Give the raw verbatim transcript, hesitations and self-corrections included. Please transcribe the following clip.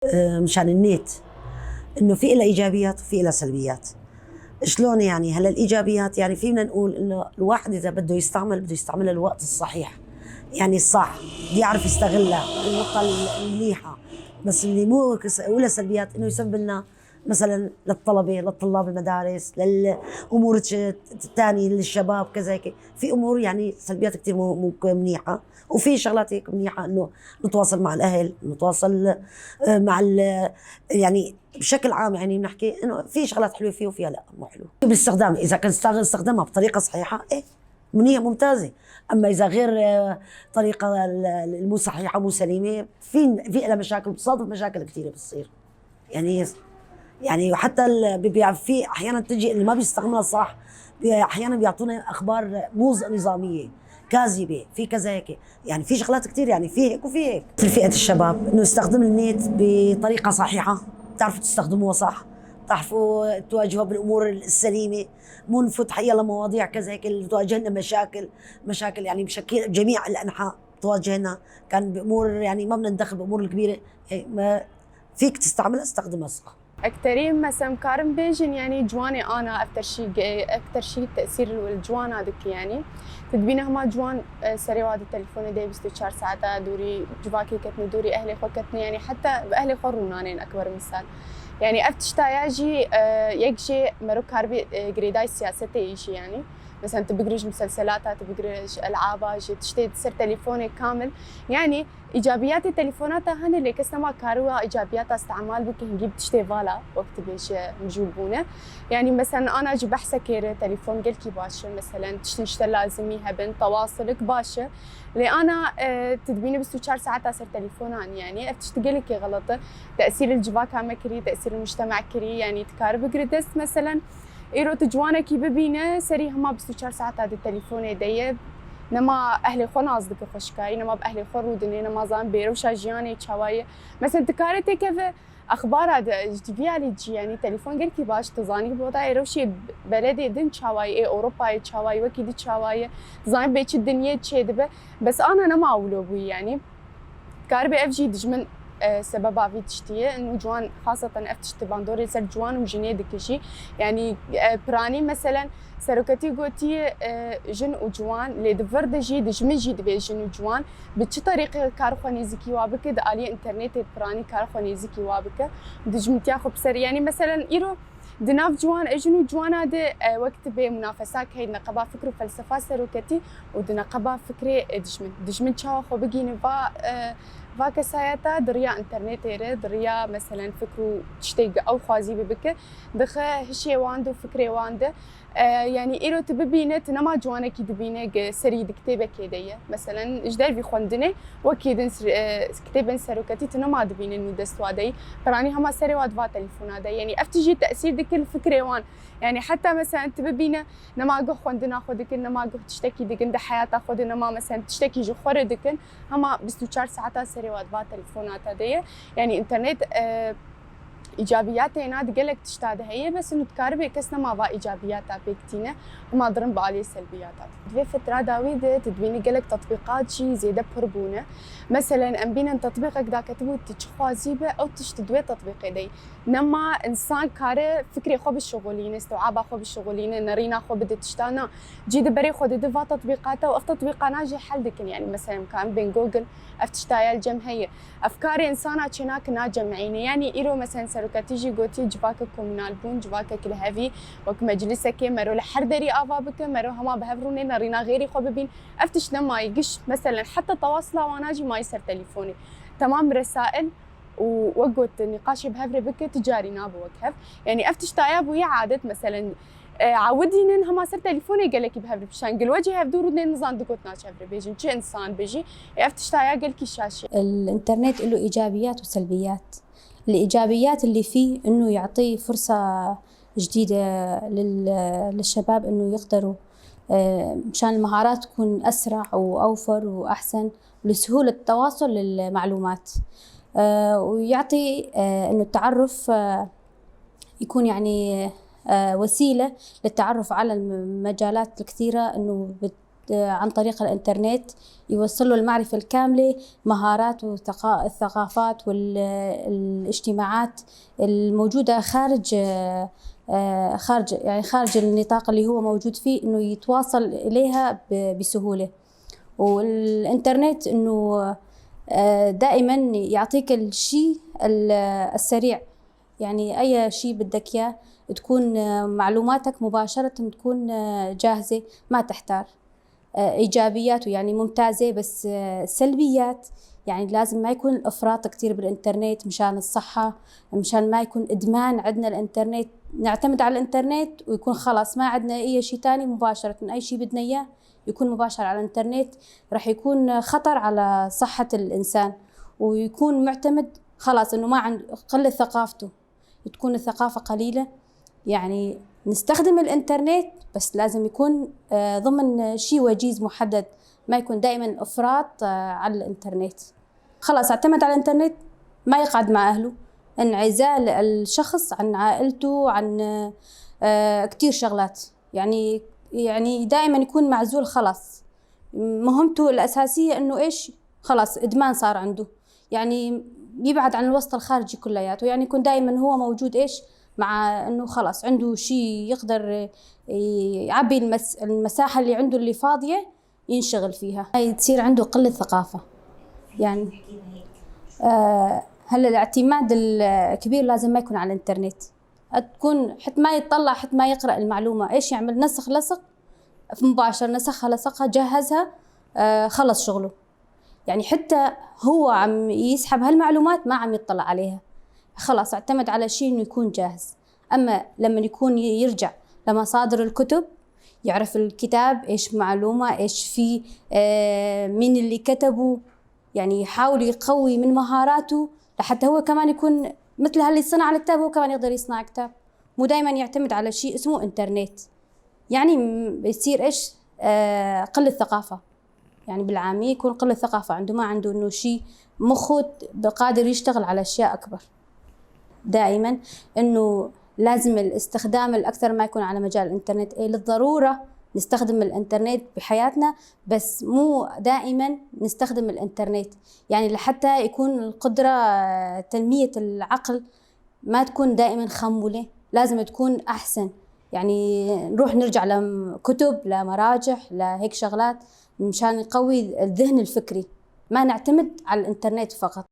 آه، مشان النت، إنه في إلها إيجابيات وفي إلها سلبيات. شلون يعني؟ هلا الإيجابيات، يعني، فينا نقول إنه الواحد إذا بده يستعمل، بده يستعملها الوقت الصحيح، يعني، الصح، بده يعرف يستغلها بالنقطة المنيحة. بس اللي مو كس-، ولا سلبيات، إنه يسبب لنا مثلًا للطلبة، للطلاب المدارس، للأمور الش-، التانية، للشباب، كذا هيك. في أمور، يعني، سلبيات كتير مو-، مو منيحة، وفي شغلات هيك منيحة، إنه نتواصل مع الأهل، نتواصل، آه، مع ال-، يعني، بشكل عام، يعني، بنحكي إنه في شغلات حلوة فيه وفيها لأ، مو حلوة. بالاستخدام، إذا كان استغ-، استخدمها بطريقة صحيحة، إيه، منيح، ممتازة. أما إذا غير، آه، طريقة ال-، ال-، المو صحيحة، مو سليمة، في، في لها مشاكل، بتصادف مشاكل كتيرة بتصير. يعني، يعني حتى ال-، بي-، بي-، في أحيانًا تجي اللي ما بيستخدمها صح، بي-، أحيانًا بيعطونا أخبار مو ز-، نظامية، كاذبة، في كذا هيك. يعني، في شغلات كتير، يعني، في هيك وفي هيك. مثل فئة الشباب، إنه يستخدم النت بطريقة صحيحة، بتعرفوا تستخدموها صح، بتعرفوا تواجهوها بالأمور السليمة، مو نفوت حقيقة لمواضيع كذا هيك اللي تواجهنا مشاكل، مشاكل، يعني، بشكل جميع الأنحاء تواجهنا، كان بأمور، يعني، ما بدنا ندخل بأمور الكبيرة، إيه، ما فيك تستعملها، استخدمها صح. Ekterî, mesela, karin bêjin, yanî ciwanê ana, ev terşî, ev terşî tesîr li ciwana dike, yanî. Tu dibîne hema ciwan, e, serê wa di telefonê de bîst û çar saeta dûrî civakê ketine, dûrî ehlê xwe ketine, yanî heta bi ehlê xwe rûnanên, ekber misal. Yanî ev tişta ya jî, e, yek jê mero karibê, e, girêdayî siyasetê yî jî, yanî. Mesela, tu bigire ji muselselata, tu bigire ji elaba, ji tiştê di ser telefonê kamil. Yanî, îcabiyatê telefonata hene, lê kes nema kariwa îcabiyata îstemal bike, hingî bi tiştê vala, wek tu bêje, mijûl bûne. Yanî, mesela, ana jî behsekê re telefon gelkî baş e, mesela, tiştên ji te lazimî hebin, tewasilek baş e. Lê ana, e, tu dibîne bîst û çar saeta ser telefonan, yanî, ev tişt gelekî xelet e. Tesîr li civaka me kirî, tesîr li mujtema kirî, yanî, tu kari bigire dest, mesela, Îro tu ciwanekî bibîne, serî hema bîst û çar saeta di telefonê de ye. Nema ehlê xwe nas dike xweşikayî, nema bi ehlê xwe rûdine, nema zan bêrewşa jiyanê çawa ye. Mesela, tu kare têkeve exbara de, ji T V alî cî, yanî telefon gelkî baş, tu zanî, bi wada rewşê beledê din çawa ye, ê Ewropayê çawa ye, wekî di çawa ye, tu zanî bê çi dinyê çêdibe. Bes ana nema wilo bûyî, yanî. Karibe ev jî dijmin, e, sebeba vî tiştî ye. Û ciwan, xaseten ev tişt bandorê ser ciwan û jinê dike jî. Yanî, e, piranî, meselen, seroketî gotiye, e, jin û ciwan, lê di vir de jî dijmin jî dibê jin û ciwan. Bi çi terîqê kar xwe nêzîkî wa bike, di aliyê înternetê piranî kar xwe nêzîkî wa bike. Dijmintiya xwe bi ser, yanî, meselen, îro Di nav ciwan, e, jin û ciwana de, e, wek tu bê munafesak hey di neqeba fikr û felsefa seroketî û di neqeba fikrê, e, dijmin. Dijmin çawa xwe bigihîne va, e, va kesayeta di riya înternetê re, di riya, meselen, fikr û tiştê ew xwazî bi bike, dixe hişê wan de û fikrê wan de. E, yanî îro tu bibîne, tu nema ciwanekî dibîne, ge serî di kitêbekê de ye. Meselen, ji dervî xwendinê, wekî din s-, e, kitêbên seroketî tu nema dibîne nû dest wa de yî. Piranî hema serê wa di va telefona de. Yanî ev tijî tesîr dike li fikrê wan. Yanî heta, meselen, tu bibîne, nema guh xwendina xwe dikin, nema guh tiştekî dikin di heyata xwe de, nema, meselen, tiştekî ji xwe re dikin. Hema bîst û çar saeta serê wa di va telefona te de ye. Yanî înternet, e, Îcabiyatê na di gelek tişta de heye, bes û tu dikaribê kes nema va îcabiyata pêk tîne, hema dirin bi aliyê selbiyata. Di vê fetra dawî de tu dibînî gelek tetbîqat jî zêde pir bûne. Meselen, em bînin tetbîqek daketibû, tu çi xwazî be, ew tişt di wê tetbîqê de yî. Nema însan kare fikrê xwe bişixulîne, istiwaba xwe bişixulîne, nerîna xwe bide tişta na. Cî di berê xwe dide va tetbîqata û ev tetbîqana jî hel dikin. Yanî, meselen, em karin bên Google, ev tişta ya li cem heye. Ev karê însana çênake nacemîne. Yanî îro, meselen, seroketî jî gotiye civakek komûnal bûn, civakek li hevî, wek meclisekê mero li her derî ava bike, mero hema bi hev rûnê nerîna xêrî xwe bibîn. Ev tişt nemayî, giş, meselen, heta tewasila wana jî mayî ser telefonê. Temam resail û wek got, nîqaşê bi hev re bike, ti carî nabe wek hev. Yanî ev tişta ya bûye adet, meselen, E, عودينن hema ser telefonê gelekî bi hev re pişan. Gil wecî hev dûr û dê nizan digot naç hev re bêjin. Çi însan be jî, e, ev tişta ya gelkî şaş e. الإنترنت له إيجابيات وسلبيات. الإيجابيات اللي فيه إنه يعطي فرصة جديدة لل-، للشباب إنه يقدروا، آه، مشان المهارات تكون أسرع وأوفر وأحسن، لسهولة التواصل للمعلومات. آه، ويعطي، آه، إنه التعرف، آه، يكون يعني، آه، وسيلة للتعرف على المجالات الكثيرة إنه بت-، آه، عن طريق الإنترنت، يوصل له المعرفة الكاملة، مهارات وثقا-، الثقافات والاجتماعات الموجودة خارج، آه، آه، خارج، يعني خارج النطاق اللي هو موجود فيه، إنه يتواصل إليها ب-، بسهولة. والإنترنت إنه، آه، دائمًا يعطيك الشي ال-، السريع، يعني أي شي بدك إياه تكون، آه، معلوماتك مباشرة تكون، آه، جاهزة، ما تحتار. آه، إيجابياته يعني ممتازة، بس، آه، سلبيات يعني لازم ما يكون الإفراط كتير بالإنترنت مشان الصحة، مشان ما يكون إدمان عندنا الإنترنت، نعتمد على الإنترنت ويكون خلاص ما عندنا أي شي تاني مباشرة، أي شي بدنا إياه يكون مباشر على الإنترنت رح يكون خطر على صحة الإنسان، ويكون معتمد خلاص إنه ما عنده، قلة ثقافته، تكون الثقافة قليلة. يعني نستخدم الإنترنت بس لازم يكون، آه، ضمن شي وجيز محدد، ما يكون دائمًا إفراط، آه، على الإنترنت. خلاص اعتمد على الإنترنت، ما يقعد مع أهله، انعزال الشخص عن عائلته، عن، آه، كتير شغلات. يعني، يعني دائمًا يكون معزول خلاص. مهمته الأساسية إنه إيش؟ خلاص إدمان صار عنده. يعني يبعد عن الوسط الخارجي كلياته. يعني يكون دائمًا هو موجود إيش؟ مع إنه خلاص عنده شي يقدر يعبي المس-، المساحة اللي عنده اللي فاضية ينشغل فيها. هاي تصير عنده قلة ثقافة. يعني، آه، هلأ الاعتماد الكبير لازم ما يكون على الإنترنت. تكون حتى ما يطلع، حتى ما يقرأ المعلومة، إيش يعمل؟ نسخ لصق مباشر، نسخها لصقها، جهزها، آه، خلص شغله. يعني حتى هو عم يسحب هالمعلومات ما عم يطلع عليها، خلص اعتمد على شي إنه يكون جاهز. أما لما يكون ي-، يرجع لمصادر الكتب، يعرف الكتاب إيش معلومة، إيش فيه، آه، مين اللي كتبه، يعني يحاول يقوي من مهاراته لحتى هو كمان يكون مثل هاللي صنع الكتاب، هو كمان يقدر يصنع كتاب. مو دايمًا يعتمد على شي اسمه إنترنت. يعني م-، بيصير إيش؟ آه، قلة ثقافة. يعني بالعامية يكون قلة ثقافة عنده، ما عنده إنه شي مخه ت-، قادر يشتغل على أشياء أكبر. دائمًا إنه لازم الاستخدام الأكثر ما يكون على مجال الإنترنت. إيه، للضرورة نستخدم الإنترنت بحياتنا، بس مو دائمًا نستخدم الإنترنت. يعني لحتى يكون القدرة، آه، تنمية العقل ما تكون دائمًا خمولة، لازم تكون أحسن. يعني نروح نرجع لكتب، لمراجع، لهيك شغلات مشان نقوي الذهن الفكري، ما نعتمد على الإنترنت فقط.